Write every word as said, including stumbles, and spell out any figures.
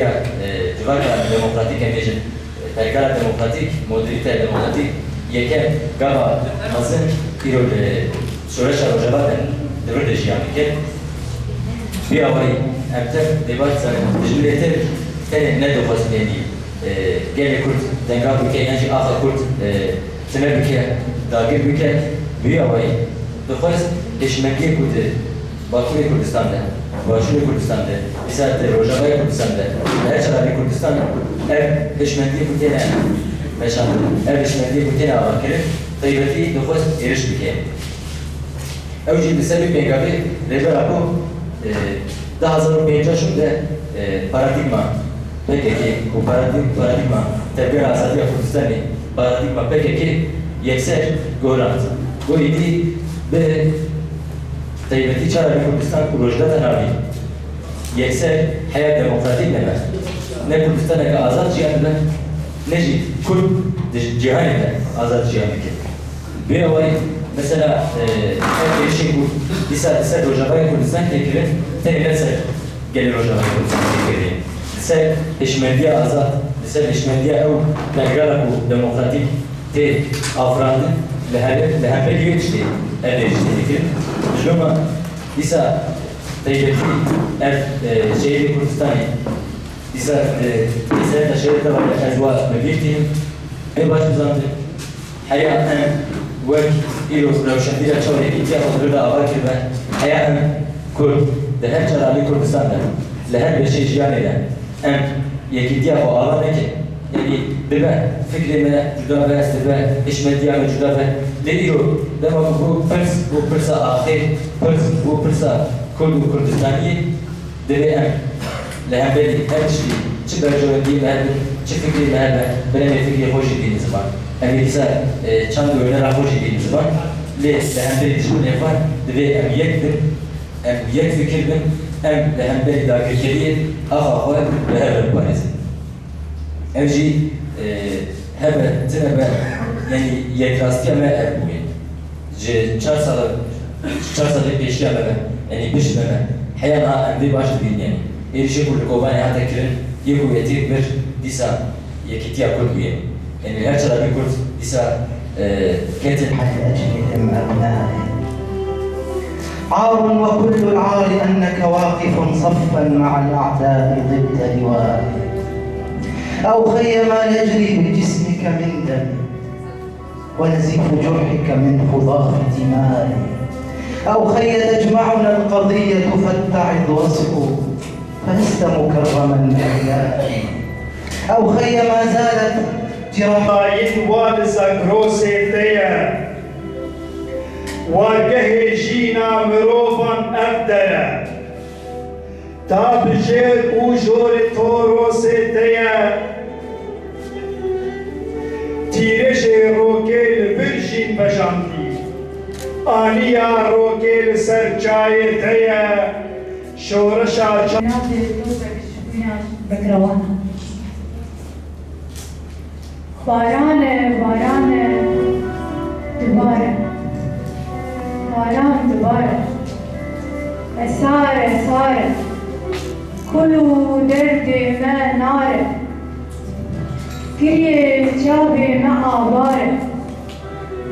E, civaka demokratîk, em bêjin, e, pergala demokratîk, modernîteya demokratîk, yeke gava mezin îro li şoreşa Rojava de li vir de jiyan dike. Bi awayî em tev dê baş zanin, dijminê tev tenê ne dixwest êdî, e, gelê Kurd denga bike, yan jî axa Kurd, e, tune bike, dagir bike. Bi awayî dixwest hişmendiyê ku di Bakurê Kurdistan de, Başûrê Kurdistan de, dîsa di Rojavayê Kurdistan de, di her çaralî Kurdistan ev hişmendiyê ku têne meşandin, ev hişmendiyê ku têne avakirin, taybetî dixwest êriş bike. Ew jî li ser wî pêngavê Rêber Apo, e, du hazar û pêncî de, e, paradîgma P K K û paradîg-, paradîgma Tevgera Azadiya Kurdistanê, paradîgma P K K yekser gorand. Got êdî bi taybetî çaralî Kurdistan û Rojhilata Navîn yekser heya demokratîk nebe. Ne Kurdistaneke azad jiyan dibe, ne jî Kurd di cîhanê de azad jiyan dike. Bi awayî mesela, e, ev êrişên ku dîsa li ser Rojavayê Kurdistan tê kirin, tenê ne ser gelê Rojavayê Kurdistan tê kirin. Li ser hişmendiya azad, li ser hişmendiya ew pergala ku demokratîk tê afirandin, li her, li hemberî wê tiştê ev êrîş tê kirin. Ji bo me dîsa taybetî ev, e, şehîdê Kurdistanê dîsa, e, li ser şehîdê te ez wa bi bîr tînim. Ê baş bizantin. Heya em wek îro rewşenbîra çawa yekîtiya xwe di vir de ava kiribe, heya em Kurd di her çar alî Kurdistan de, li her beşê jiyanê de em yekîtiya xwe ava nekin, yanî dibe fikrê me cuda be, dibe hişmetiya me cuda be, lê îro dema ku bû pirs, bû pirsa axê, pirs bû pirsa Kurd û Kurdistaniyê, Divê em li hemberî her tiştî, çi berjewendiyê me hebe, çi fikrê me hebe, bi rengê fikrê xwe jî bînin ziman. Em ê dîsa, e, çand û hunera xwe jî bînin ziman. Lê li hemberî dijminê xwe divê em yek bin, em yek fikir bin, em li hemberî dagirkeriyê axa xwe bi hev re biparêzin. Ev jî, e, hebe, tune be, yanî yekrastiya me ev bûye. Ji çar sala, çar salê pêşiya me ve, yanî pişt me ve, heya niha em vê baş dibînin yanî. Êrişê ku li Kobanê hate kirin, yê ku yetî bir dîsa yekîtiya Kurd bûye. Yanî her çar alî Kurd dîsa, e, ketin. أجلهم أبنائي. عار وكل العار أنك واقف صفا مع الأعداء ضد لوائي. أو خير ما يجري بجسمك من دم. ونزيف جرحك من خضاب دمائي. أو خي تجمعنا القضية فاتعظ واسكت، فلست مكرما بحيائي. أو خي ما زالت جراح. Xayîn wa li Zagrosê te ye, wa gehê jîna mirovan ev der e. Ta bi jêr û jorê Torosê te ye, tîrêjê rokê li vir jîn vejandî. Aniya rokê li ser çayê te ye, şoreşa ça- Navê Doza Gişkûna Bekrewana. Baran e, baran e, dibare. Baran dibare. Esar e, esar e. Kul û derdê me nar e. Giriyê çavê me avar e.